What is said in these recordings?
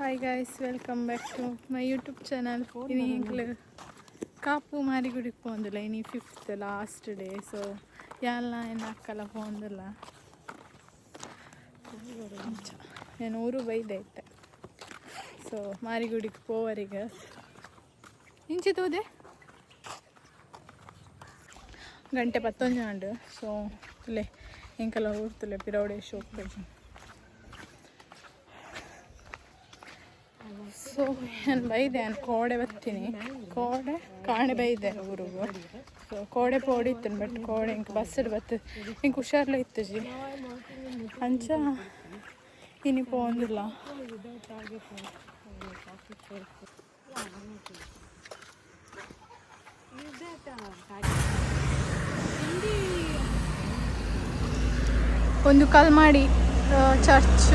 Hi guys, welcome back to my YouTube channel. ಇನಿ ಎಂಕ್ಲು ಕಾಪು ಮಾರಿಗುಡಿಗೆ ಪೋಂದಿಲ್ಲ. ಇನಿ fifth last day. ಸೊ ಯಾನ್ಲ ಎನ್ನ ಅಕ್ಕಲ ಪೋಂದಿಲ್ಲ. ಅಂಚ ನಾನು ಊರು ಬೈದೆ ಇತ್ತೆ. ಸೊ ಮಾರಿಗುಡಿಗೆ ಪೋವರಿಗೆ ಇಂಚಿ ತೂದೆ ಗಂಟೆ 11 ಆಂಡ್. ಸೊ ತುಲೆ, ಎಂಕಲ ಊರು ತುಲೆ, ಪಿರವಡೆ ಶೋಕ್ ಪೇಜು. ಸೊ ನಾನು ಬೈದೆ, ನಾನು ಕೋಡೆ ಬತ್ತೀನಿ, ಕೋಡೆ ಕಾಣೆ ಬೈದೆ ಊರುಗು. ಸೊ ಕೋಡೆ ಪೋಡಿತ್ತು, ಬಟ್ ಕೋಡೆ ಇಂಕ್ ಬಸ್ ಬತ್ತು ಇಂಕ್ ಹುಷಾರ್ಲ ಇತ್ತುಜಿ. ಅಂಚ ಇನಿ ಪೋಂದಿಲ್ಲ. ಒಂದು ಕಲ್ಮಾಡಿ ಚರ್ಚ್.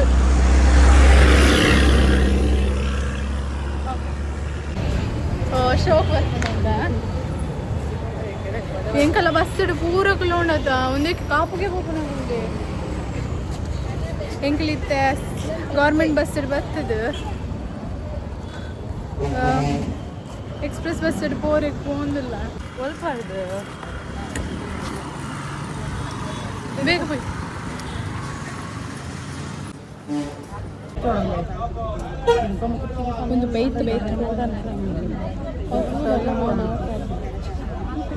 ಶೋಕ್ ಬರ್ತದ. ಎಂಕಲ ಬಸ್ ಪೂರ ಉಂಡತ ಒಂದಕ್ಕೆ ಕಾಪುಗೆ ಪೋಪುನ ಉಂಡೆ. ಎಂಕಲಿತ್ತೆ ಗೌರ್ಮೆಂಟ್ ಬಸ್ ಬರ್ತದ, ಎಕ್ಸ್ಪ್ರೆಸ್ ಬಸ್ ಪೋರೆಗ್ ಪೋಂದಿಲ್ಲ. ಒಲ್ಪಾಡ್ದು. ಬೇಗ ಪೋಯ್. ಒಂದು ಬೈತ್ ಬೈತ್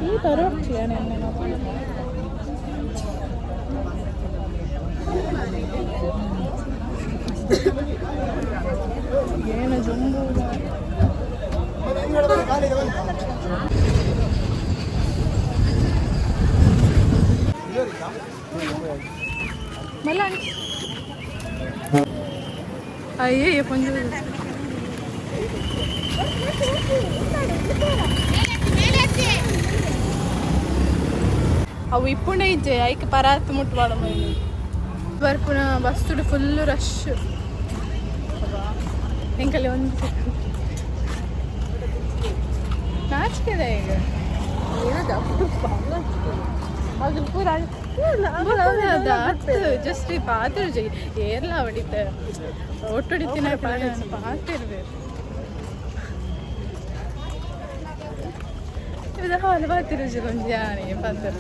ಈ ತರೋಡ್ಚಿಯ. ಏನು ಜುಂಬು. ಮಲ್ಲ. ಅಯ್ಯಯ್ಯ, ಪೊಂಜು. ಅವು ಇಪ್ಪುಂಡೆ ಇಜ್ಜೆ, ಐಕ್ ಪರಾತ್ ಮುಟ್ವಾಡ. ಬರ್ಪುನ ಬಸ್ಸುಡು ಫುಲ್ ರಶ್. ಎಂಕಲ್ಲಿ ಒಂದು ನಾಚಿಕೆದ ಈಗ. ಅದು ಪೂರ. ಜಸ್ಟ್ ಪಾತ್ರ ಏರ್ಲ ಹೊಡಿತ ಒಟ್ಟೊಡಿತಿನ ಪಾತಿರ್ಬೇಕು. ಇದು ಹಾಲು ಪಾತಿರುಜಿ ಒಂಜಿ ಯಾನೆ ಪಾತ್ರ.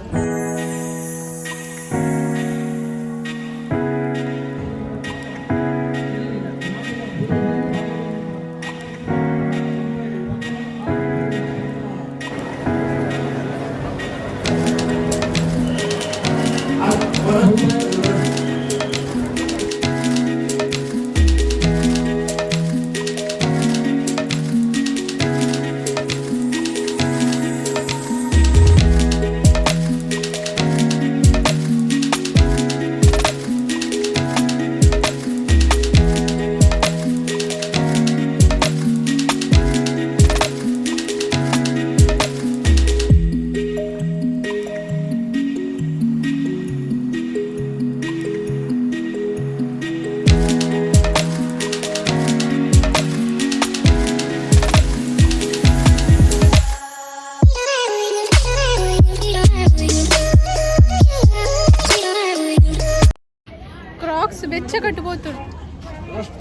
ಕ್ರಾಕ್ಸ್ ಬೆಚ್ಚ ಕಟ್ಬೋತು.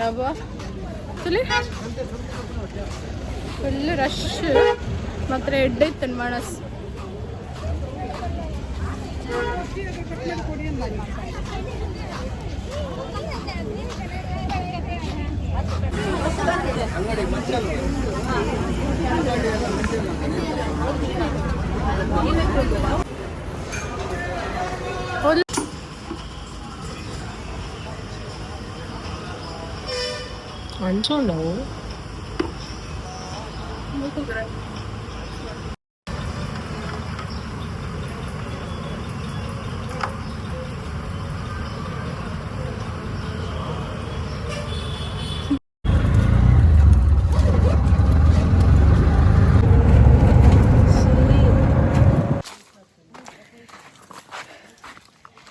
ಅಬ್ಬಾ, ತುಲಿ, ಫುಲ್ ರಶ್ ಮಾತ್ರ. ಎಡ್ಡೆ ಇತ್ತು ಮಣಸ್. ಅಂಚ ಉಂಡವು.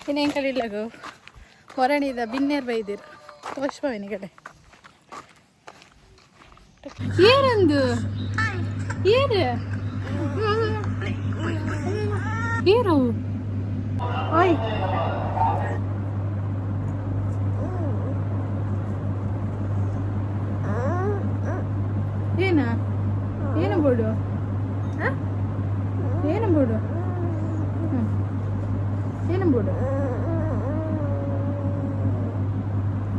ಇನ್ನೇನು ಕಡಿಲಗು ಹೊರಣಿದ ಬಿನ್ನೇರ್ ಬೈದಿರ್ ತೋಷ್ಪವಿನಿ ಕಡೆ. ಏನಂದು ಏರು ಏರು? ಓಯ್. ಏನಾ ಏನು ಬೋಡು? ಏನು ಬೋಡು? ಏನು ಬೋಡು?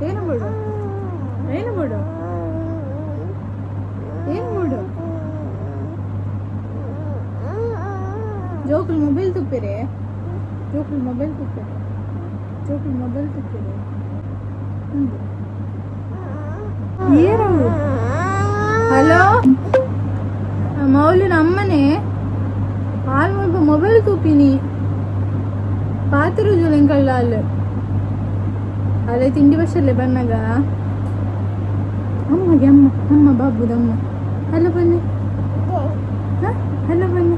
ಏನು ಬೋಡು? ಏನು ಬೋಡು? ಏನು ಬೋಡು? ಜೋಕುಲು ಮೊಬೈಲ್ ತುಪ್ಪಿರೆ, ಜೋಕುಲು ಮೊಬೈಲ್ ತುಪ್ಪಿರೆ, ಜೋಕುಲು ಮೊಬೈಲ್ ತುಪ್ಪಿರೆ. ಏರವು? ಹಲೋ, ಮೌಲಿನ ಅಮ್ಮನೆ ಆಲ್ ಮುಲ್ಪ ಮೊಬೈಲ್ ತೂಪಿನಿ. ಪಾತ್ರ ಜೋಲೆಂಕಳ್ಳ ಅಲ್ಲ ಅಲ್ಲೇ ತಿಂಡಿ ಬಸ್ಸಲ್ಲೇ ಬನ್ನಾಗ. ಅಮ್ಮಗೆ ಅಮ್ಮ ಅಮ್ಮ ಬಾಬುದಮ್ಮ. ಹಲೋ ಬನ್ನಿ. ಹಲೋ ಬನ್ನಿ.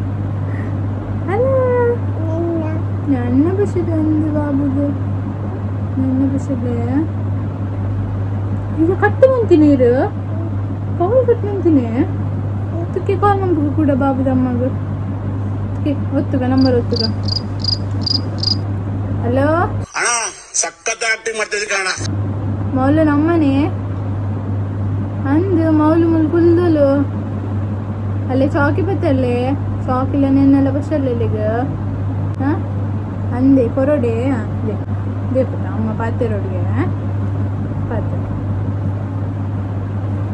ಹಲೋ, ನನ್ನ ಬಸ್ಸಿದೆ ಅಂದು ಬಾಬುದು. ನನ್ನ ಬಸ್ಸಲ್ಲೇ ಈಗ ಕಟ್ಟು ಮಂತೀನಿ. ನೀರು ಕಾಲ್ ಕಟ್ಟು ಮಂತೀನಿ. ತುಕ್ಕೆ ಕಾಲ್ ಮಂಪು ಕೂಡ ಬಾಬುದಮ್ಮಗ. ತುಕ್ಕೆ ಒತ್ತುಗ, ನಂಬರ್ ಒತ್ತುಗ. ಹಲೋ. ಅಣ್ಣ, ಸಖತ್ ಆಕ್ಟಿಂಗ್ ಮಾಡ್ತಿದ್ದೆ ಕಣ. ಮೌಲು ನಮ್ಮನೆ ಅಂದು ಮೌಲು ಮುಲ್ ಕುಲ್ದಲು ಅಲ್ಲೇ ಚಾಕಿ ಬತ್ತಲ್ಲೇ ಚಾಕಿಲ್ಲ ನೆನ್ನೆಲ್ಲ ಬಸ್ಸಲ್ಲಿ. ಹಾಂ, ಅಂದೆ ಕೊರೊಡೆ they ದೇಪುಟ ಅಮ್ಮ ಪಾತೆರೋಡಿಗೆ. ಪಾತೆ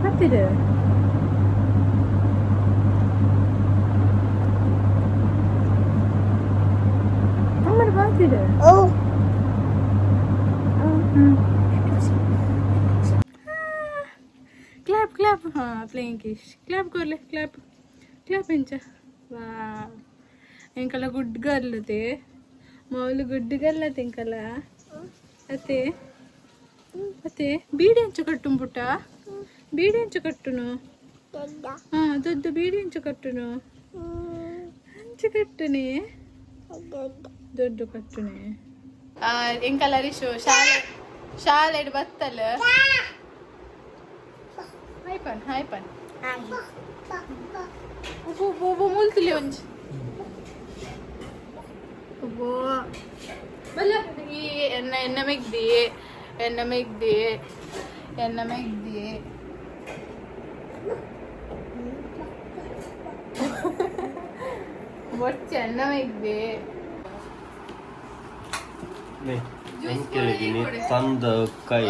ಪಾತಿರ. ಅಮ್ಮನ ಪಾತಿರ. Clap clap. ಹಾಂ, ಪ್ಲೇಯಿಂಗ್ ಕಿಶ್. ಕ್ಲಾಪ್ ಕೊರ್ಲೆ, ಕ್ಲಾಪ್ ಕ್ಲಾಪ್. ಎಂಚ ವಾ, ಎಂಕಲ ಗುಡ್ ಗರ್ಲ್ ಅತೆ. ಮೌಲು ಗುಡ್ ಗರ್ಲ್ ಅತೆ ಎಂಕಲ. ಅತೆ ಅತೆ, ಬೀಡಿ ಅಂಚ ಕಟ್ಟುಂ ಪುಟ್ಟ? ಬೀಡಿ ಅಂಚ ಕಟ್ಟುನು? ಹಾ, ದೊಡ್ಡ ಬೀಡಿ ಅಂಚ ಕಟ್ಟುನು? ಅಂಚ ಕಟ್ಟುನೆ, ದೊಡ್ಡ ಕಟ್ಟುನೆ. ಎಂಕಲ ರಿಶು ಶಾಲೆ ಶಾಲೆಡ್ ಬತ್ತಲ್ಲ. Hi ಪನ್, hi ಪನ್. ಉಬ್ಬು ಉಬ್ಬು ಉಬ್ಬು, ಮುಲ್ತುಲಿ ಒಂಜಿ ಉಬ್ಬು ಬಲ್ಲ. ಈ ಎನ್ನ ಎನ್ನ ಮೆಗ್ದಿ, ಎನ್ನ ಮೆಗ್ದಿ, ಎನ್ನ ಮೆಗ್ದಿ. ಬೊಚ್ಚ ಎನ್ನ ಮೆಗ್ದಿ. ತಂದ ಕೈ.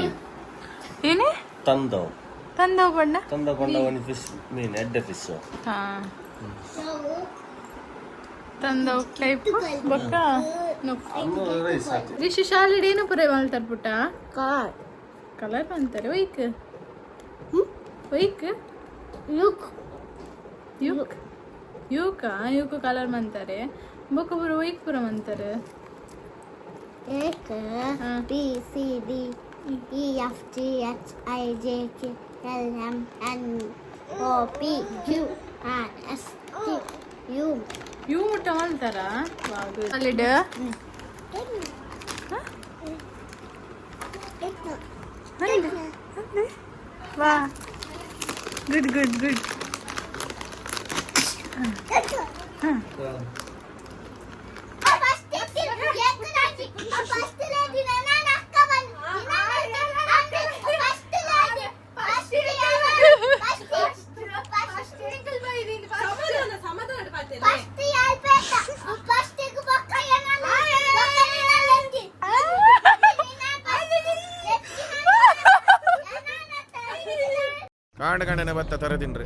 ಏನೇ? ತಂದವು. ತಂದವು ಬಣ್ಣ. ತಂದ ಕೊಂಡ ಒಂದು ಫಿಶ್ ಮೀನ್, ಎಡ್ಡೆ ಫಿಶ್. ಹಾ, ತಂದವು ಟೈಪ್ ಬೊಕ್ಕ. ರೈಸ್ ಹಾಕಿ. ರಿಷಿ, ಶಾಲೆಡ್ ಏನು ಪುರ ಮಲ್ತಾರ್ ಪುಟ್ಟ? ಕಲರ್ ಅಂತಾರೆ. ಒಯ್ಕ್ ಒಯ್ಕ್ ಯುಕ್ ಯುಕ್ ಯೂಕ ಯೂಕ ಕಲರ್ ಮಂತಾರೆ. ಬೊಕ್ಕ ಪೂರ ಒಯ್ಕ್ ಪೂರ ಮಂತಾರೆ? B C D E F G H I J K L M N O P Q R S T U. You ಮುಟ್ಟ ಮಲ್ತಾರ ಶಾಲೆಡ್? ವಾ, ಗುಡ್ ಗುಡ್ ಗುಡ್. ಕಾಂಡ ಕಾಂಡನೆ ಬತ್ತ ತರದಿನ್ರಿ.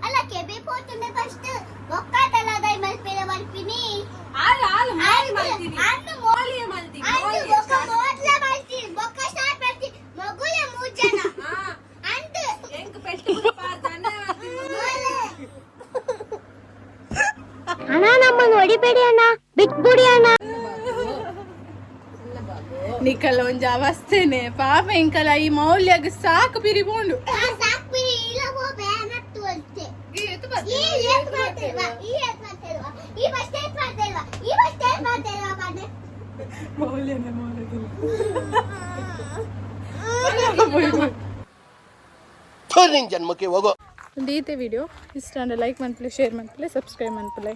ಅಲ್ಲ, ಕೆಬಿ ಪೋತುಂಡೆ ಫಸ್ಟ್ ಬೊಕ್ಕಾಟಲದೈ ಮಲ್ಪಿನ ಮಲ್ಪಿನಿ. ಅಂದು ಬೊಕ್ಕ ಮೋದ್ಲ ಮಲ್ತೀನಿ, ಬೊಕ್ಕ ಸ್ಟಾರ್ಟ್ ಮಾಡ್ತೀನಿ. ಮಗುಲ ಮೂರ್ ಜನ ಅಂದು. ಅಣ್ಣ, ನಮ್ಮನ್ನು ಹೊಡಿಬೇಡಿ ಅಣ್ಣ, ಬಿಟ್ಬಿಡಿ ಅಣ್ಣ. ನಿಕಲ ಒಂಜಿ ಅವಸ್ಥೆನೆ ಪಾಪ. ಎಂಕಲ ಈ ಮೌಲ್ಯಗ್ ಸಾಕು ಪಿರಿಪೋಂಡು. ಈ ಏತ್ ಮಾಡ್ತಿಲ್ವಾ? ಈ ಏತ್ ಮಾಡ್ತಿಲ್ವಾ? ಈ ಫಸ್ಟ್ ಏತ್ ಮಾಡ್ತಿಲ್ವಾ? ಈ ಫಸ್ಟ್ ಏತ್ ಮಾಡ್ತಿಲ್ವಾ? ಪಂಡೆ. ಮೌಲ್ಯನೇ ಮೌಲ್ಯದಿಲ್ಲ. ನಿನ್ ಜನ್ಮಕ್ಕೆ ಹೋಗೋ. ಒಂದು ಈತೆ ವಿಡಿಯೋ ಇಷ್ಟ ಅಂದರೆ ಲೈಕ್ ಮನ್ಪುಲೆ, ಶೇರ್ ಮನ್ಪುಲೆ, ಸಬ್ಸ್ಕ್ರೈಬ್ ಮನ್ಪುಲೆ.